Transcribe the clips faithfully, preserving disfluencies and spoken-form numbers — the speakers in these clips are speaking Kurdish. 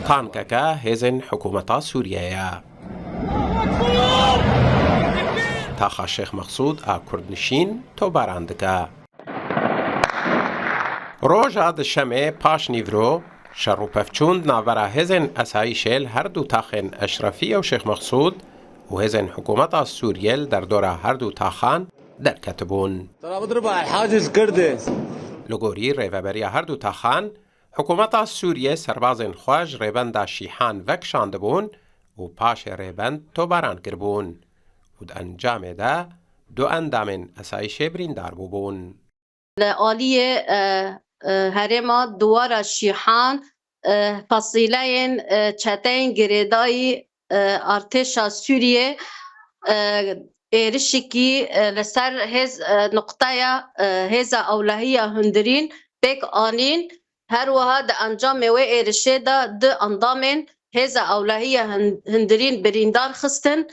Tankeke hêzên hikûmeta Sûriyê ye. Taxa Şêx Mexsûd a Kurdnişîn tobaran dike. Roja Dişemê paş nîvro şer û pevçûn di navbera hêzên esayîşê li her du taxên Eşrefiyê û Şêx Mexsûd û hêzên hikûmeta Sûriyê li derdora her du taxan derketibûn. Tara bidirba, Hacî Kirdi. Li gorî rêveberiya her du taxan, hikûmeta Sûriyê serbazên xwe ji rêbenda Şîhan vekişandibûn û paşê rêbend tobaran kiribûn û di encamê de du endamên esayîşê birîndar bûbûn. Li aliyê, e, e, herêma Duwara Şîhan, e, fasîleyên, e, çeteyên girêdayî, e, artêşa Sûriyê, e, êrişikî, e, li ser hêz, e, nuqteya, e, hêza ewlehiya hundirîn pêk anîn. Her wiha di encamê wê êrişê de du endamên hêza ewlehiya hin-, hundirîn birîndar xistin.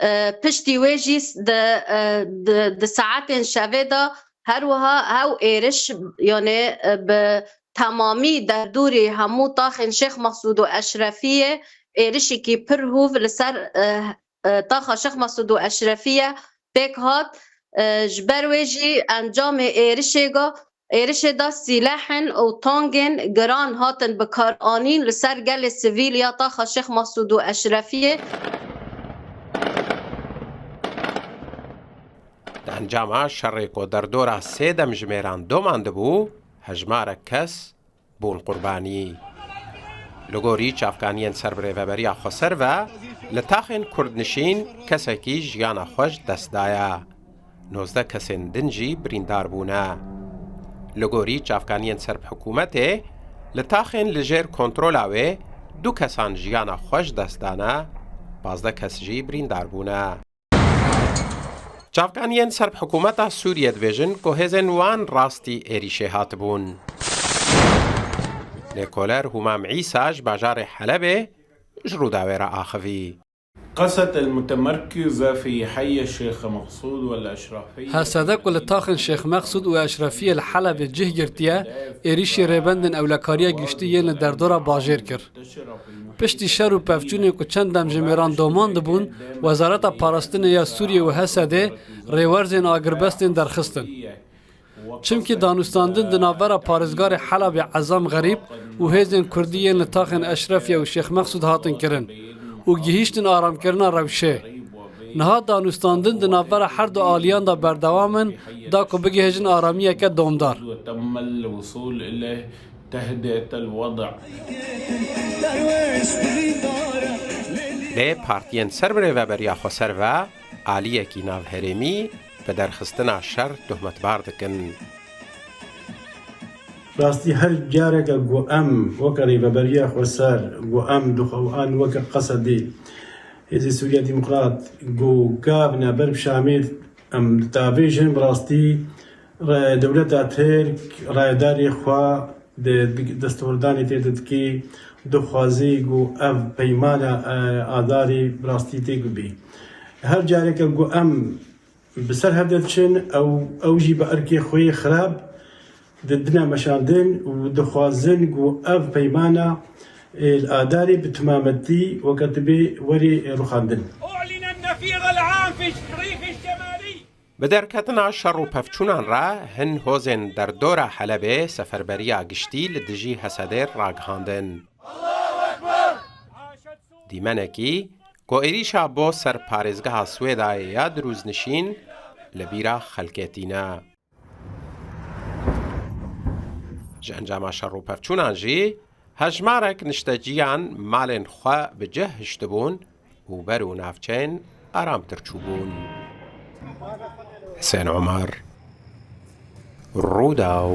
E, piştî wê jî s-, di, e, di, di saetên şevê de her wiha hew êriş, yanê, e, bi temamî derdorî hemû taxên Şêx Mexsûd û Eşrefiyê êrişekî pir hûv li ser, e, e, taxa Şêx Mexsûd û Eşrefiyê pêk hat. E, ji ber wê jî encamê êrişê ga-, êrişê de sîlehên û tangên giran hatin bikaranîn li ser gelê sivîl ya taxa Şêx Mexsûd û Eşrefiyê. Di encama şerê ku derdora sê demjimêran domandibû, hejmarek kes bûn qurbanî. Li gorî çavkaniyên ser bi rêveberiya xweser ve, li taxên kurdnişîn kesekî jiyana xwe ji dest daye. Nozdeh kesên din jî birîndar bûne. Li gorî çavkaniyên ser bi hikûmetê, li taxên li jêr kontrola wê du kesan jiyana xwe ji dest dane, pazdeh kes jî birîndar bûne. Çavkaniyên ser bi hikûmeta Sûriyê dibêjin ku hêzên wan rastî êrîşê hatibûn. Lêkoler Hûmam Îsa ji bajarê Helebê ji Rûdawê re axivî. قست المتمركزة في حي الشيخ مقصود والأشرفية. Hesede ku li taxên Şêx Mexsûd û Eşrefiyê li Helebê cih girtiye, êrîşî rêbendên ewlekariya giştî yên li derdora bajêr kir. Piştî şer û pevçûnên ku çend demjimêran doman dibûn, Wezareta Parastinê ya Sûriyê û Hesedê rêwerzên agirbestên derxistin. Çimkî danûstandin di navbera parêzgarê Helebê Ezam Xerîb û hêzên kurdî yên li taxên Eşrefiye û Şêx Mexsûd hatin kirin û gihîştin aramkirina rewşê. Niha danûstandin di navbera her du aliyan de berdewam in, da ku bigihêjin aramiyeke domdar. تهدئة الوضع. Lê partiyên ser bi rêveberiya xweser ve aliyekî navherêmî bi derxistina şer tohmetbar dikin. Rastî her careke ku em weke rêveberiya xweser, ku em dixwe an weke Qesedê, Hêzê Sûriya Demokrat, ku gavne ber bi Şamê em davêjin, bi rastî re-, dewleta Tirk rayedarê xwe di, di destwerdanê tê de dikê, dixwazî ku ev peymana, e, Adarê bi rastî têk bibê. Her careke ku em bi ser hev de diçin, ew, ew jî bi erkê xwe yê xirab didine meşandin û dixwazin ku ev peymana, e, li Adarê bi timametî weke tibê werê, e, rûxandin. أعلن النفير العام في الريف الشمالي. Bi derketina şer û pevçûnan re hin hozên derdora Helebê seferberiya giştî li dijî Hesedê ragihandin. Dîmenekî ku êrîşa bo ser parêzgeha Swêdayê ya dirûznişîn li bîra xelkê tîne. Ji encama şer û pevçûnan jî hejmarek nişteciyan malên xwe bi cih hiştibûn û ber û navçeyên aramtir çûbûn. Husên Omer, Rûdaw.